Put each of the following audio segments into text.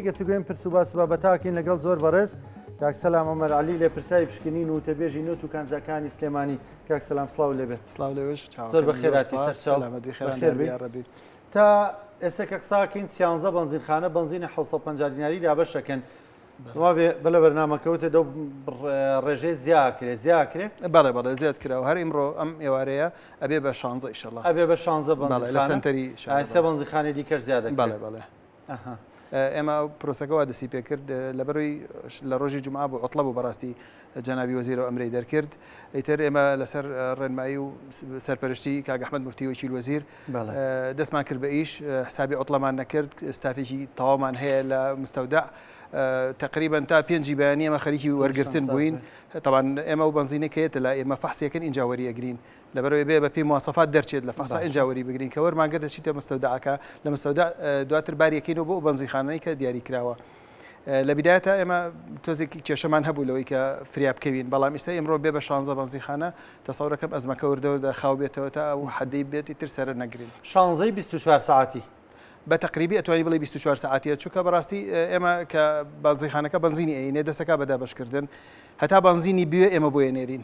گەفتوگۆیم پرس و باس و بابەتاکەین لەگەڵ زۆر بەڕێز کاک سەلام عومەر عەلی لێپرسراوی پشکنین و وتەبێژی نەوت و کانزاکانی سلێمانی. کاک سەلام سڵاو لێبێت. سڵاو لێوەش زۆر بەخێراتی سەرچاو. بەخێر بێی. تا ئێستا کە قساکەین سیانزە بەنزینخانە بەنزینی 750 دیناری دابەشەکەن. وابێ بەلە بەرنامەکەوتە دەو ڕێژەی زیاکرێ زیاکرێ بەڵێ بەڵێ زیاد کراوە هەر ئیمڕۆ ئەم ئێوارەیە ئەبێ بە شانزە ئیشەڵا ئەبێ بە شانزە بەڵێ لە سەنتەری سێ بەنزینخانەی دیکەش زیاد دەکرێ بەڵێ بەڵێ ئەها. ئێمە پرۆسەکە وا دەستی پێکرد لەبەرەوەی لە ڕۆژی جومعە بوو عوتڵە بوو بەڕاستی جەنابی وەزیرەوە ئەمرەی دەرکرد ئیتر ئێمە لەسەر ڕێنمایی و سەرپەرشتی کاک ئەحمەد مفتی وەکیل وەزیر دەستمان کرد بە ئیش حسابی عوتڵەمان نەکرد ستافێکی تەواومان هەیە لە مستەودع تقریبا تا پێنجی بەیانی ئێمە خەریکی وەرگرتن بووین تەبان ئێمە و بەنزینەکەیەتە لە ئێمە فەحسیەکەن ئینجا وەری ئەگرین لەبەرئەوەی بێ بەپێی مواسەفات دەرچێت لە فەحسا ئینجا وەری بگرین کە وەرمان گرت دەچیتە مستەودەعەکە لە مستەودەع دواتر باریەکەینەوە بۆ ئەو بەنزینخانانەی کە دیاری کراوە لە بیدایەتا ئێمە تۆزێک کێشەمان هەبوو لەوەی کە فریا بکەوین بەڵام ئیستا ئیمڕۆ بێ بە شانزە بەنزینخانە تەسەورەکەم ئەزمەکە وردە وردە خاو بێتەوە تا ئەو حەدەی بێت ئیتر سەرە نەگرین. شانزەی 24 سەعاتی. بە تەقریبی ئەتوانی بڵێی 24 سەعاتیە چونکە بەڕاستی ئێمە کە بەنزینخانەکە بەنزینی ئەینێ دەسەکا بە دابەشکردن هەتا بەنزینی بوێ ئێمە بۆی ئەنێرین.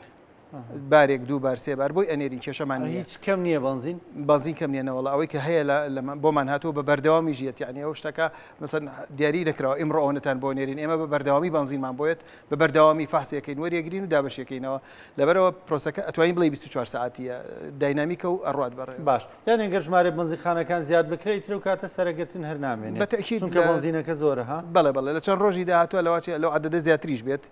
بارێک دوو بار سێ بار بۆی ئەنێرین کێشەمان نییە. هیچ کەم نییە بەنزین؟ بەنزین کەم نییە نەوەڵا ئەوەی کە هەیە لە بۆمان هاتووە بە بەردەوامی ژیەت یعنی ئەو شتەکە مەسەن دیاری نەکراوە ئیمڕۆ ئەوەنەتان بۆ نێرین ئێمە بە بەردەوامی بەنزینمان بۆیەت بە بەردەوامی فەحسیەکەین وەریەگرین و دابەشیەکەینەوە لەبەرەوە پرۆسەکە ئەتوانین بڵێی 24 سەعاتیە داینامیکە و ئەڕوات بەڕێوە. باش یانی گەر ژمارەی بەنزینخانەکان زیاد بکرێ ئیتر ئەو کاتە سەرەگرتن هەر نامێنێت بە تەئکید چونکە بەنزینەکە زۆرە ها؟ بەڵێ بەڵێ لە چەند ڕۆژی داهاتووە لەواچێ لەو عەدەدە زیاتریش بێت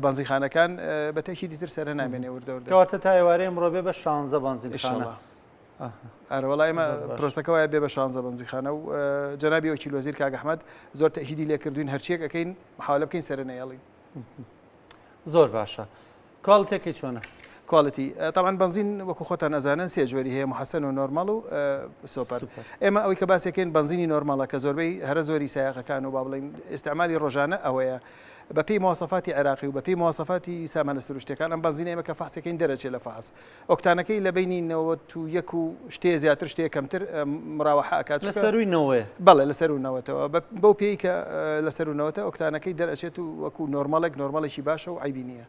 بەنزینخانەکان بە تەئکیدی تر سەرە نامێنێ وردە وردە. کەواتە تا ئێوارەی ئەمڕۆ بێ بە شانزە بەنزینخانە. ئەرە وەڵا ئێمە پرۆسەکە وایە بێ بە شانزە بەنزینخانە و جەنابی وەکیل وەزیر کاک ئەحمەد زۆر تەئکیدی لێ کردوین هەرچیەک ئەکەین محاولە بکەین سەرە نەیەڵین. زۆر باشە. کواڵیتەکەی چۆنە؟ quality تەبعەن بەنزین وەکو خۆتان ئەزانن سێ جۆری هەیە محەسەن و نۆرمەڵ و سۆپەر ئێمە ئەوەی کە باسێکین بەنزینی نۆرمەڵە کە زۆربەی هەرە زۆری سایەقەکان و با بڵین ئیستعمالی ڕۆژانە ئەوەیە بەپێی مواسەفاتی عێراقی و بەپێی مواسەفاتی سامانە سروشتیەکان ئەم بەنزینە ئێمە کە فەحسەکەین دەرەچێت لە فەحس ئۆکتانەکەی لە بینی 91 و شتێ زیاتر شتێ کەمتر مراوەحە ئەکات لە سەروی نەوەیە بەڵێ لە سەرو نەوەتەوە بەو پێی کە لە سەرو نەوەتە ئۆکتانەکەی دەرەچێت و وەکو نۆرمەڵێک نۆرمەڵێکی باشە و عەیبی نییە.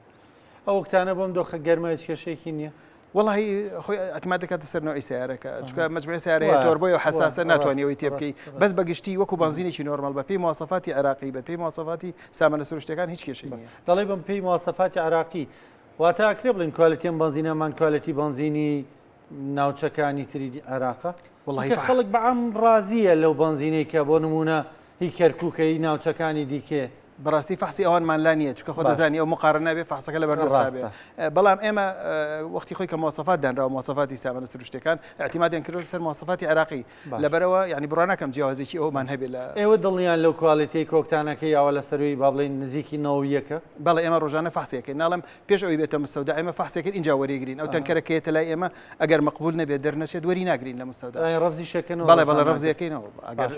ئەو ئۆکتانە بۆم دۆخە گەرمە هیچ کێشەیەکی نییە؟ وەڵاهی خۆی ئەتما دەکاتە سەر نوعی سیارەکە چونکە مەجموعی سیارە هەیە تۆربۆی و حەساسە ناتوانانی ئەوەی تێبکەی بەس بە گشتی وەکو بەنزینێکی نۆرمال بە پێی مواسەفاتی عێراقی بە پێی مواسەفاتی سامانە سروشتەکان هیچ کێشەی نییە. دەڵێ بەم پێی مواسەفاتی عێراقی واتە ئەکرێ بڵێن quality ئەم بەنزینەمان quality بەنزینی ناوچەکانی تری عێراقە؟ وەڵاهی چونکە خەڵک بە عام ڕازییە لەو بەنزینەی کە بۆ نموونە هی کەرکووکە هی ناوچەکانی دیکەیە. بەڕاستی فەحسی ئەوانمان لا نییە چونکە خۆ دەزانی ئەو مقارنە بێ فەحسەکە لە بەردەستا بێ بەڵام ئێمە وەختی خۆی کە مواسەفات دانراوە مواسەفاتی سامانە سروشتەکان اعتمادیان کردووە سەر مواسەفاتی عێراقی لەبەرەوە یعنی بڕوا ناکەم جیاوازێکی ئەومان هەبێ لە ئێوە دڵنیان لەو quality ئۆکتانەکەی یاوە لە سەروی با بڵێین نزیکی نەوەیەکە؟ بەڵێ ئێمە ڕۆژانە فەحسێکەین ناڵێم پێش ئەوی بێتە مستەودع ئێمە فەحسێکەین ئینجا وەریگرین ئەو تەنکەرە کە یەتە لای ئێمە ئەگەر مەقبول نەبێت دەرنەچێت وەری ناگرین لە مستەودع. ئایا ڕەفزیش ئەکەنەوە؟ بەڵێ بەڵێ ڕەفزی ئەکەینەوە ئەگەر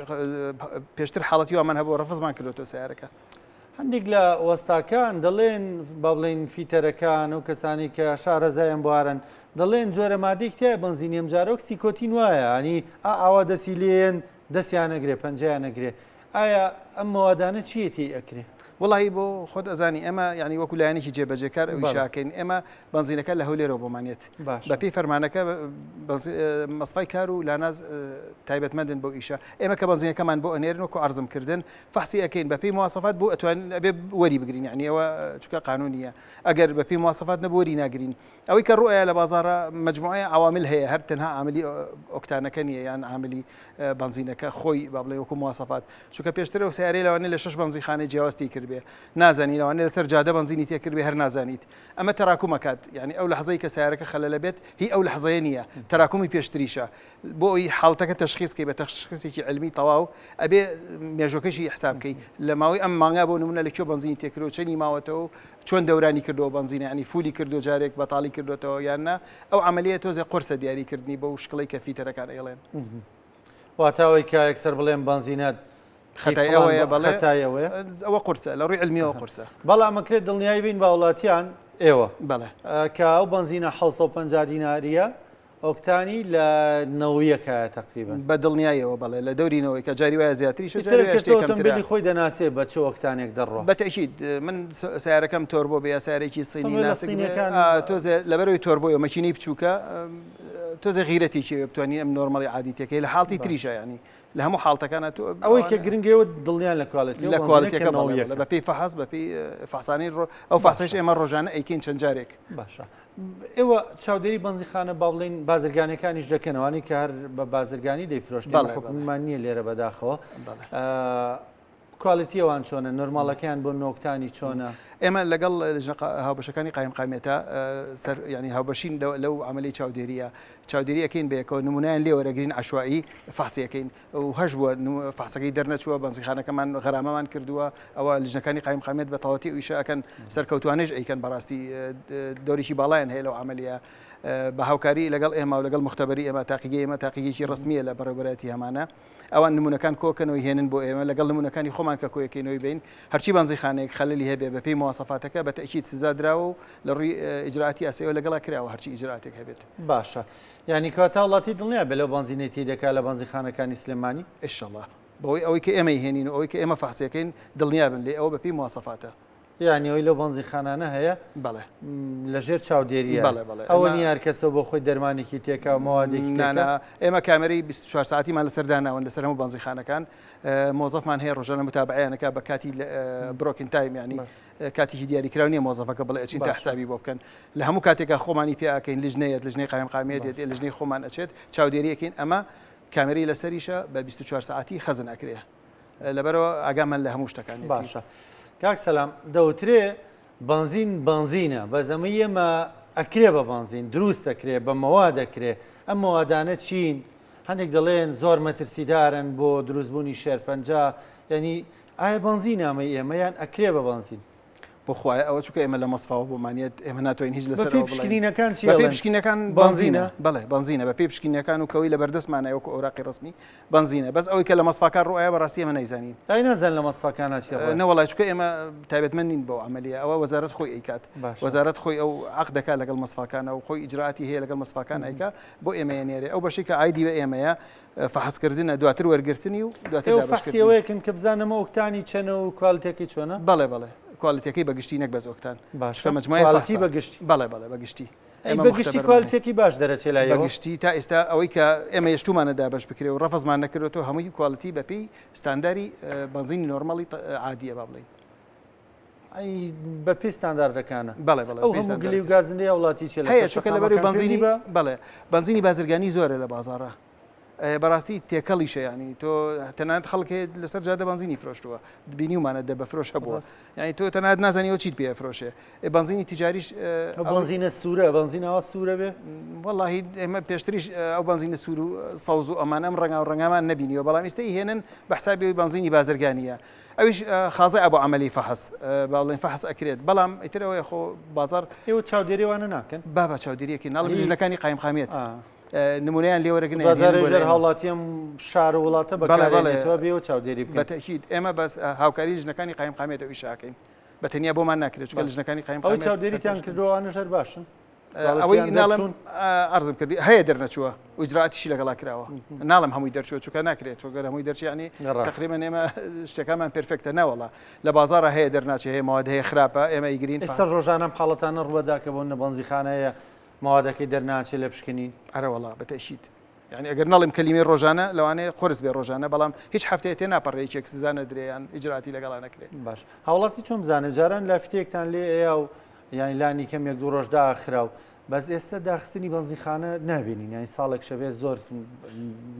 پێشتر حاڵەتی وامان هەبوو ڕەفزمان کردوەتەوە سەیارەکە. هەندێک لە وەستاکان دەڵێن با بڵێین فیتەرەکان و کەسانی کە شارەزای ئەم بوارەن دەڵێن جۆرە مادەیەک تایە بەنزینی ئەم جارە وەک سیکۆتین وایە ینی ئا ئاوا دەسی لێن دەستیان ئەگرێ پەنجەیان ئەگرێ ئایا ئەم مەوادانە چییە تێی ئەکرێ؟ وەڵاهی بۆ خۆت ئەزانی ئێمە یعنی وەکو لایەنێکی جێبەجێکار ئەو ئیشاکەین ئێمە بەنزینەکە لە هەولێرەوە بۆمان یەت بەپێی فەرمانەکە مەسفای کار و لاناز تایبەتمەندن بۆ ئیشە ئێمە کە بەنزینەکەمان بۆ ئەنێرن وەکو عەرزم کردن فەحسی ئەەکەین بەپێی مواسەفات بۆ ئەتوان ئەبێ وەری بگرین یعنی ئەوە چونکە قانونیە ئەگەر بەپێی مواسەفات نەبوو وەری ناگرین ئەوەی کە ڕوئەیە لە بازاڕا مەجموعەی عوامل هەیە هەر تەنها عاملی ئۆکتانەکە نییە یان عاملی بەنزینەکە خۆی با بڵێ وەکو مواسەفات چونکە پێشتر ئەو سیارەی لەوانەیە لە شەش بەنزینخانەی جیاواز تی کردبێ نازانی لەوانەیە لەسەر جادە بەنزینی تێ کردبێ هەر نازانیت ئەمە تەراکومەکات یعنی ئەو لەحزەی کە سیارەکە خەلەلە بێت هی ئەو لەحزەیە نییە تەراکومی پێشتریشە بۆ ئەوی حاڵتەکە تەشخیص کەی بە تەشخیصێکی علمی تەواو ئەبێ مێژۆکەشی حساب بکەی لە ماوەی ئەم مانگا بۆ نمونە لە کوێ بەنزینی تێکرد و چەنی ماوەتەوە و چۆن دەورانی کردەوە بەنزینە یعنی full ی کردو جارێک بەتاڵی کردوێتەوە یان نا ئەو عملیە تۆزێ قورسە دیاریکردنی بەو شکڵی کە فیتەرەکان ئەیڵێن. واتە ئەوەی کە یەکسەر بڵێم بەنزینە خەتای ئەوەیە بەڵێ خەتای ئەوەیە ئەوە قورسە لە ڕووی علمیەوە قورسە. بەڵام ئەکرێت دڵنیایی بین بە هاوڵاتیان ئێوە بەڵێ کە ئەو بەنزینە 750 دیناریە. ئۆکتانی لە نەوەیەکایە تەقریبەن. بە دڵنیایەوە بەڵێ لە دەوری نەوەیکە جاری وایە زیاتریشە ئیتر جاری وایە کەسە شتێک کەمترە. ئۆتۆمبێلی خۆی دەناسێ بە چ ئۆکتانێک دەڕوا. بە تەئکید من سەیارەکەم تۆربۆ بێ یا سەیارەیەکی سینی ئەمە لە ناسک بێ سینیەکان ئا تۆزێ لەبەرەوەی تۆربۆیە مەکینەی بچووکە تۆزێ غیرەتێکی هەیە بتوانی ئەم نۆرمەڵی عادی تێکەی لە حاڵتی باشە. تریشە یانی لە هەموو حاڵتەکانا تۆ ئەوەی کە ئەوانە گرنگە ئێوە دڵنیان لە quality ئەو لە بەنزینە کە quality ەکە بەڵێ بەڵێ نەوەیەکە. بەپێی فەحس بەپێی فەحسانەی ڕۆ ئەو فەحسەش باشە. ئێمە ڕۆژانە ئەیکەین چەند جارێک. باشە ئێوە چاودێری بەنزیخانە با بڵێین بازرگانەکانیش دەکەن ئەوانەی کە هەر بە بازرگانی دەیفرۆشن ئێمە حکومیمان نییە لێرە بەداخەوە quality ئەوان چۆنە نۆرماڵەکەیان بۆ نۆکتانی چۆنە؟ ئێمە لەگەڵ لجنە هاوبەشەکانی قایمقامیەتە سەر ینی هاوبەشین لەو عملی چاودێریە چاودێری ئەەکەین بەیەکەوە نمونیان لێ وەرەگرین عشوایی فەحسیەکەین و هەش بووە فەحسەکەی دەرنەچووە بەنزیخانەکەمان غەرامەمان کردووە ئەوە لیژنەکانی قایمقامیەت بە تەواوەتی ئەو ئیشە ئەکەن سەرکەوتوانەش ئەیکەن بەڕاستی دەورێکی باڵایان هەیە لەو عەمەلیە بە هاوکاری لەگەڵ ئێمە و لەگەڵ مختبەری ئێمە تاقیگەی ئێمە تاقیگەیەکی ڕسمیە لە بەڕێوەبەرایەتی هەمانە ئەوان نمونەکان کۆکەنەوەی هێنن بۆ ئێمە لەگەڵ نمونەکانی خۆمان کە کۆیەکەینەوەی بین هەرچی بەنزیخانەیەک خەللی هەبێ بە پێی مواسەفاتەکە بە تەئکید سزا دراوە و لە ڕووی ئیجرائاتی یاساییەوە لەگەڵا کراوە هەرچی ئیجرائاتێک هەبێت. باشە یانی کەواتە هاوڵاتی دڵنیا بێ لەو بەنزینەی تێی دەکا لە بەنزینخانەکانی سلێمانی؟ ئیشەڵا بەوەی ئەوەی کە ئێمەی هێنین و ئەوەی کە ئێمە فەحسی ئەکەین دڵنیا بن لێی ئەوە بەپێی مواسەفاتە. یانی ئەوەی لەو بەنزینخانانە هەیە بەڵێ. لە ژێر چاودێرییە. بەڵێ بەڵێ. ئەوە نییە هەر کەسە بۆ خۆی دەرمانێکی تێکا و مەوادێکی تێکا. نا نا ئێمە کامێرەی 24 سەعاتیمان لەسەر داناون لەسەر هەموو بەنزینخانەکان مۆزەفمان هەیە ڕۆژانە متابعەیان ئەکا بە کاتی broken time یانی کاتێکی دیاریکراو نییە مۆزەفەکە بڵێ ئەچین تا حسابی بۆ بکەن لە هەموو کاتێکا خۆمانی پێ ئەکەین لیژنەیەت لیژنەی قایمقامیەت دێت لیژنەی خۆمان ئەچێت چاودێری ئەکەین ئەمە کامێرەی لەسەریشە بە 24 سەعاتی خەزن ئەکرێ لەبەرەوە ئاگامان لە هەموو شتەکان باشە کاک سەلام دەوترێ بەنزین بەنزینە بەس ئەمە ئێمە ئەکرێ بە بەنزین دروست دەکرێ بە مەوا دەکرێ ئەم مەوادانە چین هەندێک دەڵێن زۆر مەترسیدارن بۆ دروستبوونی شێرپەنجە یعنی ئایا بەنزینە ئەمەی ئێمە یان ئەکرێ بە بەنزین؟ بۆ خوایە ئەوە چونکە ئێمە لە مەسفاوە بۆمانیەت ئێمە ناتوانین هیچ لەسەر بەپێی پشکنینەکان چی بەپێی ئەڵێن؟ پشکنینەکان بەنزینە بەڵێ بەنزینە بەپێی پشکنینەکان و کەوەی لە بەردەستمانە وەکو ئەوراقی ڕەسمی بەنزینە بەس ئەوەی کە لە مەسفاکان ڕوئایە بەڕاستی ئێمە نایزانین. ئای نازانن لە مەسفاکانا چی ڕوئایە؟ نەوەڵا چونکە ئێمە تایبەتمەند نین بەو عەمەلیە ئەوە وەزارەت خۆی ئەیکات باشە. وەزارەت خۆی ئەو عەقد دەکات لەگەڵ مەسفاکانە و خۆی ئیجرائاتی هەیە لەگەڵ مەسفاکان ئەیکا بۆ ئێمە ئەنێرێ ئەو بەشەی کە عایدی بە ئێمەیە فەحسکردنە دواتر وەرگرتنی و دواتر ئێوە فەحسی دابەشکردنی. ئەوەیەکن کە بزانم ئۆکتانی چەنە و کوالتیەکەی چۆنە؟ بەڵێ بەڵێ کوالتیەکەی بە گشتی نەک بەس ئۆکتان باشە چونکە مەجموعەی quality فەحسە. بە گشتی. بەڵێ بەڵێ بە گشتی. ئەی ئێمە بە گشتی مختبەرمان هەیە. کوالتیەکی باش دەرەچێ لای بە ئێوە؟ گشتی تا ئێستا ئەوەی کە ئێمە یەشتومانە دابەش بکرێ و ڕەفزمان نەکردۆتەوە هەمووی quality بەپێی ستانداری بەنزینی نۆرماڵی عادیە با بڵێین. ئەی بە پێی ستانداردەکانە؟ بەڵێ بەڵێ ئەو بەپێی هەموو گلی و ستانداردەکان. گازندەی هاوڵاتی چیە لەسەر هەیە چونکە لەبەرەوەی شەقامەکان پێ بەنزینی نیبە؟ بەڵێ بەنزینی بازرگانی زۆرە لە بازاڕا. بەڕاستی تێکەڵیشە ینی تۆ تەنانەت خەڵک هەیە لەسەر جادە بەنزینی فرۆشتووە بینیومانە دە بەفرۆش هەبووە یعنی تۆ تەنانەت نازانی ئەو چیت پێ ئەفرۆشێ بەنزینی تیجاریش ئەو بەنزینە سوورە بەنزینەوە سوورە بێ وەڵاهی ئێمە پێشتریش ئەو بەنزینە سوور و سەوز و ئەمانە ئەم ڕەنگا و ڕەنگامان نەبینیوە بەڵام ئیستا هێنن بە حسابی ئەوی بەنزینی بازرگانیە ئەویش خازای ئەبۆ عملی فەحس باڵێن فەحس ئەکرێت بەڵام ئیتر ئەوەیە خۆ بازار ئێوە چاودێری وانە ناکەن بابا چاودێریەکی ناڵم لیژنەکانی قایمقامیەت نمونەیان لێ وەرەگرن بازاڕی ئەیهێنن بۆ ژێر لای ئێمە. هاوڵاتی ئەم شار و وڵاتە بەڵێ بەڵێ بەکارێنێتەوە بێوە چاودێری بکەن. بە تەئکید ئێمە بەس هاوکاری لیژنەکانی قایمقامیەت ئەو ئیشە ئەکەین بە تەنیا بۆمان ناکرێت چونکە باش. لیژنەکانی ئەوەی قایمقامیەت چاودێریتان سەرپەرشتن. کردووە ئەوانەش هەر باشن؟ ئەوەی کوالێتیان ناڵێم دەرچوون؟ عەرزم کردی هەیە دەرنەچووە ئیجرائاتیشی لەگەڵا کراوە ناڵێم هەمووی دەرچووە چونکە ناکرێت چونکە هەمووی دەرچێ یعنی ڕاست. تقریبا ئێمە شتەکانمان perfect ە نەوەڵا لە بازاڕا هەیە دەرناچێ هەیە مەواد هەیە خراپە ئێمە ئەیگرین ئێستا ڕۆژانە ئەم حاڵەتانە ڕووەدا کە بۆ نە بەنزیخانە هەیە مەوادەکەی دەرناچێ لە پشکنین؟ ئەرەوەڵا بە تەئکید یانی ئەگەر نەڵێم کەلیمەی ڕۆژانە لەوانەیە قورس بێ ڕۆژانە بەڵام هیچ هەفتەیە تێ ناپەڕێ یەکێک سزا نەدرێ یان ئیجراتی لەگەڵا نەکرێ. باش هاوڵاتی چۆن بزانێ جاران لافیتەیەکتان لێ ئەیا و یانی لانی کەم یەک دوو ڕۆژ داخرا و بەس ئێستا داخستنی بەنزینخانە نابینین یانی ساڵێک شەبێ زۆر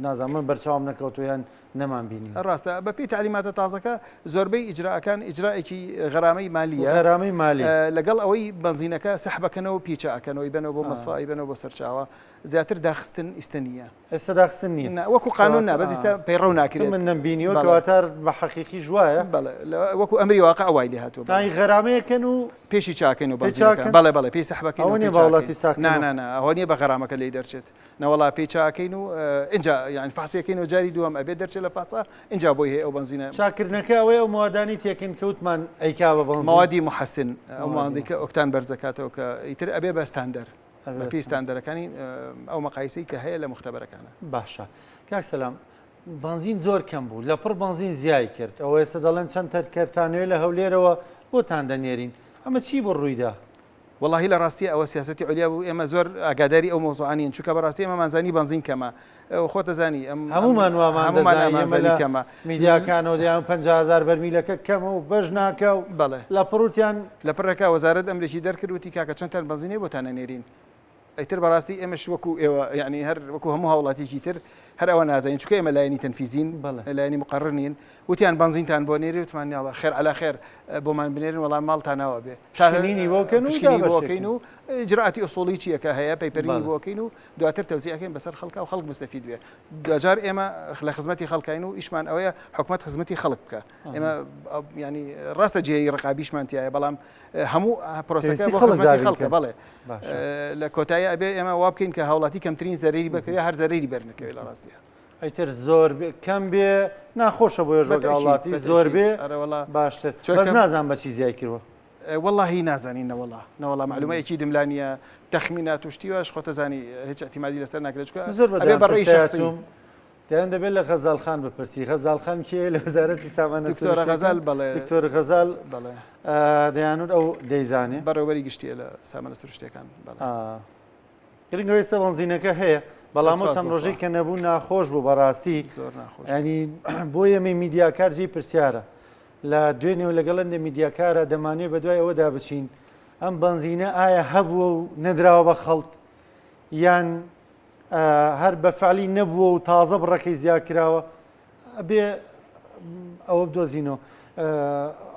نازانم من بەرچاوم نەکەوتووە یان نەمان بینی. ڕاستە بە پێی تەعلیماتە تازەکە زۆربەی ئیجرائەکان ئیجرائێکی غەرامەی مالیە غەرامەی مالی. لەگەڵ ئەوەی بەنزینەکە سەحبەکەنەوە پیچە ئەکەنەوە ئەیبەنەوە بۆ مەسفا ئەیبەنەوە بۆ سەرچاوە زیاتر داخستن ئیستە نییە. ئێستا داخستن نییە؟ نا وەکو قانون نا بەس ئیستا پەیڕەو ناکرێت. من نەمبینیوە کەواتە بە حەقیقیش وایە. بەڵێ وەکو ئەمری واقع وای لێ هاتووە. یانی غەرامەیەکەن و پێشی چاکەین و بەنزینەکە بەڵێ بەڵێ پێی سەحبەکەین ئەوە نییە بە وڵاتی ساکەن. نا نا نا ئەوە نییە بە غەرامەکە لێی دەرچێت. نەوەڵا پێی چاکەین و ئینجا یانی فەحسیەکەین و جاری دووەم ئەبێت دەرچێت لە فەحسا ئینجا بۆی هەیە ئەو بەنزینە. چاکردنەکە ئەوەیە ئەو مەوادانەی تێکەن کە وتمان ئەیکا بە بەنزین. مەوادی موحەسن ئەو مەوادەی کە ئۆکتان بەرز دەکاتەوە کە ئیتر ئەبێ بە ستاندەر. بەپێی ستاندەرەکانی ئەو مەقایسەی کە هەیە لە مختبەرەکانە. باشە کاک سەلام بەنزین زۆر کەم بوو لە پڕ بەنزین زیای کرد ئەوە ئێستا دەڵێن چەند تەرکەرتانەوێ لە هەولێرەوە بۆتان دەنێرین ئەمە چی بۆ ڕوویدا؟ وەڵاهی لە ڕاستیا ئەوە سیاسەتی عولیا بوو ئێمە زۆر ئاگاداری ئەو مەوزوعە نین چونکە بەڕاستی ئێمە مانزانی بەنزین کەمە خۆت دەزانی ئەم هەمومان وامان هەمومان دەزانی ئێمە ئەمانزانی لە کەمە میدیاکانەوە دەیان 50,000 بەرمیلەکە کەمە و بەش ناکا و بەڵێ لە پڕوتیان لە پڕێکا وەزارەت ئەمرێکی دەرکرد وتی کاکە چەندتان بەنزین هەیە بۆتان ئەنێرین ئیتر بەڕاستی ئێمەش وەکو ئێوە یعنی هەر وەکو هەموو هاوڵاتیکی تر هەر ئەوە نازانین چونکە ئێمە لایەنی تەنفیزین لایەنی مقرر نین وتیان بەنزینتان بۆ نێری وتمان یاڵا خێر علا خێر بۆمان بنێرن وەڵام ماڵتان ناوە بێ پشکنینی بۆ بکەن و پشکنینی بۆ دابەشی بکەین بکەن. و ئیجرائاتی ئوسوڵی چییە کە هەیە پەیپەرینی بەڵێ. بۆ بکەین و دواتر تەوزیعەکەین بەسەر خەڵکا و خەڵک مستەفید بێ دواجار ئێمە لە خزمەتی خەڵکاین و ئیشمان ئەوەیە حکومەت خزمەتی خەڵک بکە ئێمە ینی ڕاستە جێی ڕقابیشمان تایە بەڵام هەموو پرۆسەکە پێویستی بۆ خەڵک خزمەتی دابین خەڵکە بکەن. بەڵێ باشە. لە کۆتایی ئەبێ ئێمە وا بکەین کە هاوڵاتی کەمترین زەرەری بەکەوێ هەر زەرەری بەرنەکەوێت لە ڕاستیە. ئیتر زۆر بێ کەم بێ ناخۆشە بۆ یەژۆ بەتەئکید، هاوڵاتی زۆر بەتەئکید. بێ ئەرێ وەڵا. باشتر چۆکە بەس نازانم بە چی زیای کردوە. وەڵاهی نازانین نەوەڵا نەوەڵا معلومە یەکی دم لا نییە تەخمینات و شتی واش خۆتەزانی هیچ اعتیمادی لەسەر ناکرێت چونکە زۆر ئەبێ بەدەم بە ڕێی پرسیار شخصی. چووم دەیان دەبێت لە غەزال خان بپرسی غەزال خان کێیە لە وەزارەتی سامانە دکتۆرە سروشتیەکان؟ غەزال بەڵێ. دکتۆر غەزال بەڵێ. دەیانوت ئەو دەیزانێ. بەڕێوەبەری گشتیە لە سامانە سروشتیەکان بەڵێ. گرنگە ئێستا بەنزینەکە هەیە بەڵام ئەو سپاس چەند بۆ ڕۆژەی خوا. کە نەبوو ناخۆش بوو بەڕاستی. زۆر ناخۆش. ینی بۆ ئێمەی میدیاکار جێی پرسیارە لە دوێنێ و لەگەڵ هەندێ میدیاکارە دەمانەوێت بەدوای ئەوەدا بچین ئەم بەنزینە ئایا هەبووە و نەدراوە بە خەڵک یان هەر بە فعلی نەبووە و تازە بڕەکەی زیاد کراوە ئەبێ ئەوە بدۆزینەوە.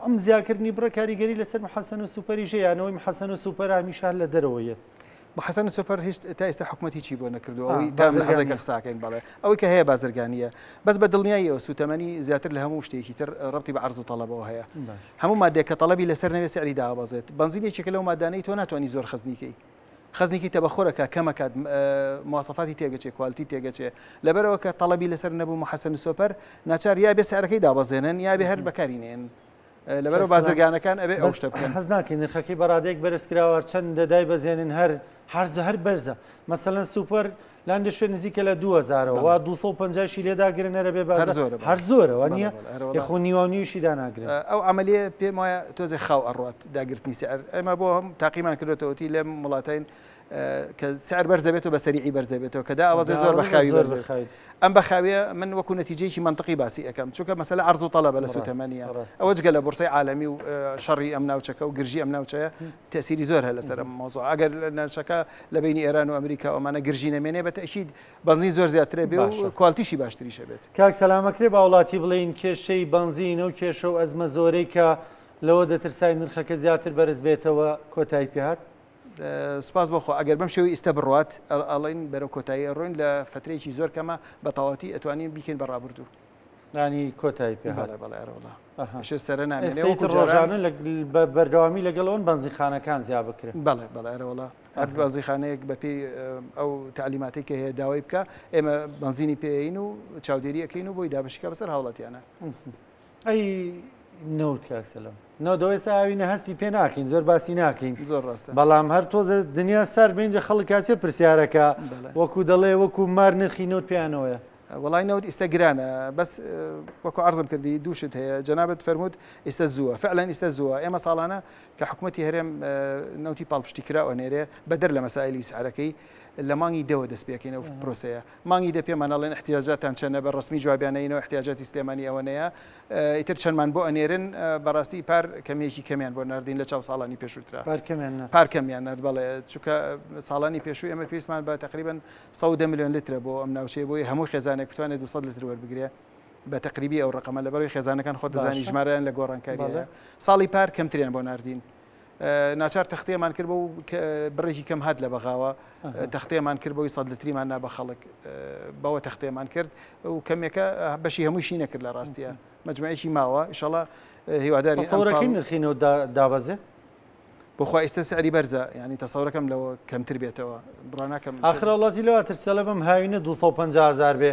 ئەم زیاکردنی بڕە کاریگەری لەسەر محەسەن و سوپەریش هەیە یانەوەی محەسەن و سوپەر هەمیشە هەر لە دەرەوە یەت. محەسەن و سوپەر هیچ تا ئێستا حکومەت هیچی بۆ نەکردووە ئەوەی تا لەحزەکە قساکەین بەڵێ ئەوەی کە هەیە بازرگانیە بەس بە دڵنیاییەوە سوتەمەنی زیاتر لە هەموو شتێکی تر ڕەبتی بە عەرز و تەڵەبەوە هەیە هەموو مادەیەک کە تەڵەبی لەسەر نەوێ سعری دابەزێت بەنزین یەکێکە لەو مادانەی تۆ ناتوانانی زۆر خەزنیکەی خەزنێکی تەبەخۆرەکە کەمەکات مواسەفاتی تێگەچێ کوالتی تێگەچێ لەبەرەوە کە تەڵەبی لەسەر نەبوو محەسەن سۆپەر ناچار یا بێ سعرەکەی دابەزێنن یا بێ هەر بەکاری نێن لەبەرەوە بازرگانەکان ئەبێ ئەو شتە بکەن حەز ناکەین نرخەکەی بەڕادەیەک بەرز کراوە چەندە دایبەزێنن هەر هەرز هەر بەرزە مەسەلەن سوپەر لاندێ شوێن نزیکە لە 2000 وا 250 شی لێداگرن هەرە بێ هەر زۆرە هەر زۆرە وانە یخۆ نیوە نیوشی داناگرن ئەو عملیە پێم وایە تۆزێ خاو ئەڕات داگرتنی سعر ئێمە بۆ هەم تاقیمان کردوێتەوەتی لەم وڵاتین کە سعر بەرزە بێتەوە بە سەریعی بەرزە بێتەوە کە دا ئەوەزێ زۆر بە خاوی بەرزە ئەم بە خاویە من وەکو نەتیجەیەکی منطقی باسی ئەەکەم چونکە مەسەلە عەرز و تەڵەبە لە سوتەمەنیە ئەوە جگە لە بورسەی عالەمی و شەڕی ئەم ناوچەکە و گرژی ئەم ناوچەیە تەسیری زۆر هەیە لەسەر ئەم مەوزوع ئەگەر لە ناوچەکە لە بینی ئێران و ئەمریکا ئەمانە گرژی نەمێنێ بە تەئکید بەنزین زۆر زیاترە بێ و کوالتیشی باشتریشە بێت. کاک سەلام ئەکرێ بە هاوڵاتی بڵێین کێشەی بەنزین ئەو کێشە و ئەزمە زۆرەی کە لەوە دەترسای نرخەکە زیاتر بەرز بێتەوە کۆتایی پێهات؟ سوپاس بۆ خوا ئەگەر بەم شێوەی ئیستە بڕوات ئەڵێین بەرەو کۆتایی ئەڕۆین لە فەترەیەکی زۆر کەمە بە تەواوەتی ئەتوانین بیکەین بە ڕابردوو. یانی کۆتایی پێ هات. بەڵێ بەڵێ ئەرەوەڵا. ئەشێ سەرە نامێنێ ئێستا وەکو ئیتر جاران. ڕۆژانە لە بە بەردەوامی لەگەڵ ئەوەن بەنزینخانەکان زیا بکرێن. بەڵێ بەڵێ ئەرەوەڵا هەر بەنزینخانەیەک بەپێی ئەو تەعلیماتەی کە هەیە داوای بکا ئێمە بەنزینی پێ ئەیین و چاودێری ئەکەین و بۆی دابەشی کا بەسەر هاوڵاتیانە. ئەی نەوت کاک سەلام نەوت ئێستا ئاوینە هەستی پێ ناکەین زۆر باسی ناکەین زۆر ڕاستە بەڵام هەر تۆزە دنیا سەر بینجە خەڵک کاچێ پرسیارەکە وەکو دەڵێ وەکو مار نرخی نەوت پێیانەوەیە. وەڵای نەوت ئیستە گرانە بەس وەکو عەرزم کردی دوو شت هەیە جەنابت فەرمووت ئیستە زووە فعلا ئیستە زووە ئێمە ساڵانە کە حکوومەتی هەرێم نەوتی پاڵپشتی کراوە نێرێ بەدەر لە مەسایلی سعرەکەی لە مانگی دەوە دەست پێکەین ئەو پرۆسەیە مانگی دە پێمان ئەڵێن احتیاجاتان چەنە بە ڕسمی جوابیانەینەوە احتیاجاتی سلێمانی ئەوەنەیە ئیتر چەندمان بۆ ئەنێرن بەڕاستی پار کەمیەکی کەمیان بۆ ناردین لە چاو ساڵانی پێشووترا پار کەمیان نارد پار کەمیان نارد بەڵێ چونکە ساڵانی پێشوو ئێمە پێویستمان بە تقریبا 110 ملیۆن لترە بۆ ئەم ناوچەیە بۆی هەموو خێزانێک بتوانێت 200 لتر وەربگرێ بە تقریبی ئەو ڕقەمە لەبەرەوەی خێزانەکان خۆ دەزانی ژمارەیان لە گۆڕانکاریە ساڵی پار کەمتریان بۆ ناردین ناچار تەختیەمان کرد بۆ بڕێکی کەم هات لە بەغاوە تەختیەمان کرد بۆی سەد لتریمان نا بە خەڵک بەوە تەختیەمان کرد و کەمێکە بەشی هەمووشی نەکرد لە ڕاستیە مەجموعێکی ماوە ئیشەڵا هیواداری تەسەورەکەی نرخی نەوت دابەزێ؟ بۆخوا ئیستا سعری بەرزە یعنی تەسەورەکەم لەوە کەمتر بێتەوە بڕا ناکەم ئاخر وڵاتی لەوە ترسێڵە بم هاوینە 250 هزار بێ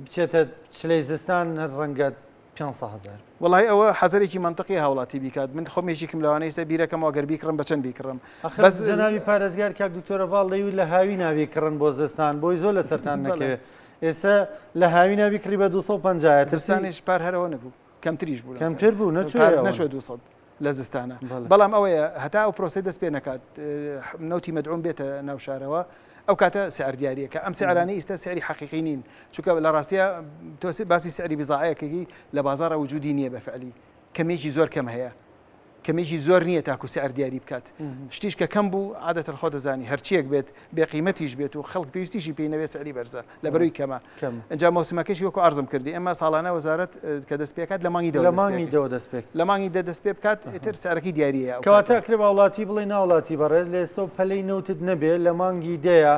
بچێتە چلەی زستان هەر ڕەنگە 500 هەزار. وەڵاهی ئەوە حەزەرێکی مەنتقیە هاوڵاتی بیکات من خۆم یەکێکم لەوانەی ئێستا بیرەکەمەوە گەر بیکڕم بە چەند بیکڕم ئەخر بەس جەنابی پارێزگار کاک دکتۆر هەڤاڵ دەیوت لە هاوینا بیکڕن بۆ زستان بۆی زۆر لەسەرتان نەکەوێ ئێستا لە هاوینا بیکڕی بە 250 ترسی زستانیش پار هەرەوە نەبوو کەمتریش بوو کەمتر بوو نەچووە نەچووە 200 لە زستانە بەڵام ئەوەیە هەتا ئەو پرۆسەی دەست پێ نەکات نەوتی مەدعوم بێتە ناو شارەوە ئەو کاتە سعر دیاریەکە ئەم سعرانەی ئیستا سعری حەقیقی نین چونکە لە ڕاستە تۆ باسی سعری بزاعەیەکەی لە بازاڕە وجودی نییە بە فعلی کەمێکی زۆر کەم هەیە کەمێکی زۆر نییە تاکو سعر دیاری بکات شتیش کە کەم بوو عادەتەن خۆ دەزانی هەرچیەک بێت بێ قیمەتیش بێت و خەڵک پێویستیشی پێی نەبێت سعری بەرزە لەبەروی کەمە ئەجا مەوسمەکەشی وەکو عەرزم کردی ئێمە ساڵانە وەزارەت کە دەست پێکات لە مانگی دە لە مانگی دەوە دەست پێ لە مانگی دە دەست پێ بکات ئیتر سعرەکەی دیاریە کەواتە ئەکرێ بە وڵاتی بڵێ ناوڵاتی بەڕێز لە ئێستا و پەلەی نەوتت نەبێ لە مانگی دەیە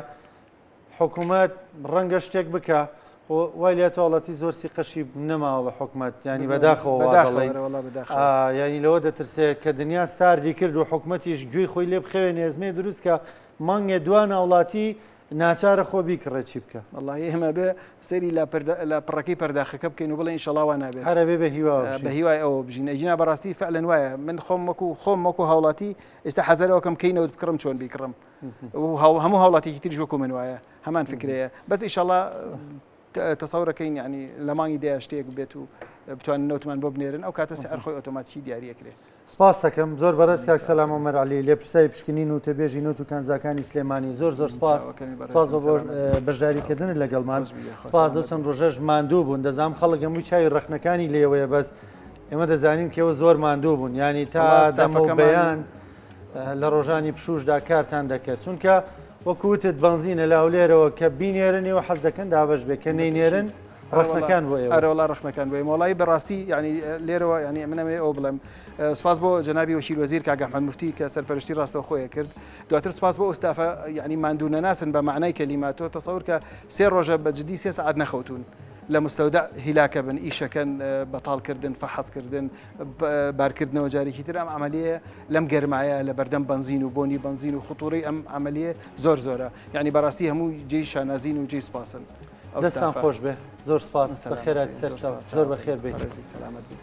حکوومەت ڕەنگە شتێک بکە وای لە تۆڵەتی زۆر سیقەشی نەماوە بە حکومەت ینی بەداخەوە ینی لەوە دەترسێت کە دنیا ساردی کرد و حکومەتیش گوێی خۆی لێ بخەوێ نێزمێ دروستکە مانگێ دوان هاوڵاتی ناچارە خۆ بیکڕێ چی بکە. وەڵاهی ئێمە بێ سەیری لا پڕەکەی پەرداخەکە بکەین و بڵێین ئینشەڵا وا نابێت. هەر ئەبێ بە هیواوە بژین. بە هیوای ئەوە بژین. ئەگینا بەڕاستی فعلەن وایە. من خۆم وەکو خۆم وەکو هاوڵاتی ئێستا حەزەرەوەکەم کەی نەوت بکڕم چۆن بیکڕم. و هەموو هاوڵاتیکی تریش وەکو من وایە. هەمان فکرەیە. بەس ئیشەڵا تەسەورەکەین یانی لە مانگی دەیا شتێک بێت و بتوانن نەوتمان بۆ بنێرن ئەو کاتە سعر خۆی ئۆتۆماتیکی دیاری ئەکرێ. سپاست دەکەم زۆر بەڕێز کاک سەلام عومەر عەلی لێپرسراوی پشکنین و وتەبێژی نەوت و کانزاکانی سلێمانی زۆر زۆر سپاس سپاس بە بۆ بەشداریکردنت لەگەڵمان سپاس ئەو چەند ڕۆژەش ماندوو بوون دەزانم خەڵک هەمووی چاوی ڕەخنەکانی لێوەیە بەس ئێمە دەزانین کە ئێوە زۆر ماندوو بوون یانی تا دەمە و بەیان لە ڕۆژانی پشوشدا کارتان دەکرد چونکە وەکو وتت بەنزینە لە هەولێرەوە کە بینێرن ئێوە حەز دەکەن دابەش بێ کە نەینێرن ڕەخنەکان بۆ ئێوە. ئەرەوەڵا ڕەخنەکان بۆ ئێمە وەڵایی بەڕاستی یعنی لێرەوە یعنی من ئەمەوێ ئەوە بڵێم سوپاس بۆ جەنابی وەکیل وەزیر کاک ئەحمەد موفتی کە سەرپەرشتی ڕاستەوخۆیە کرد دواتر سوپاس بۆ ئەو ستافە یعنی ماندوو نەناسن بە مەعنای کەلیمە تۆ تەسەور کە سێ ڕۆژە بە جدی سێ سەعات نەخەوتوون لە مستەودع هیلاکە بن ئیشەکەن بەتاڵکردن فەحەسکردن بارکردنەوە جارێکی تر ئەم عملیە لەم گەرمایە لە بەردەم بەنزین و بۆنی بەنزین و خطوڕی ئەم عملیە زۆر زۆرە یعنی بەڕاستی هەموو جێی شانازین و جێی سوپاسن. دەستان خۆش بێ زۆر سپاس بەخێرات سەرچاو زۆر بەخێر بێیت. سەلامەت بیت.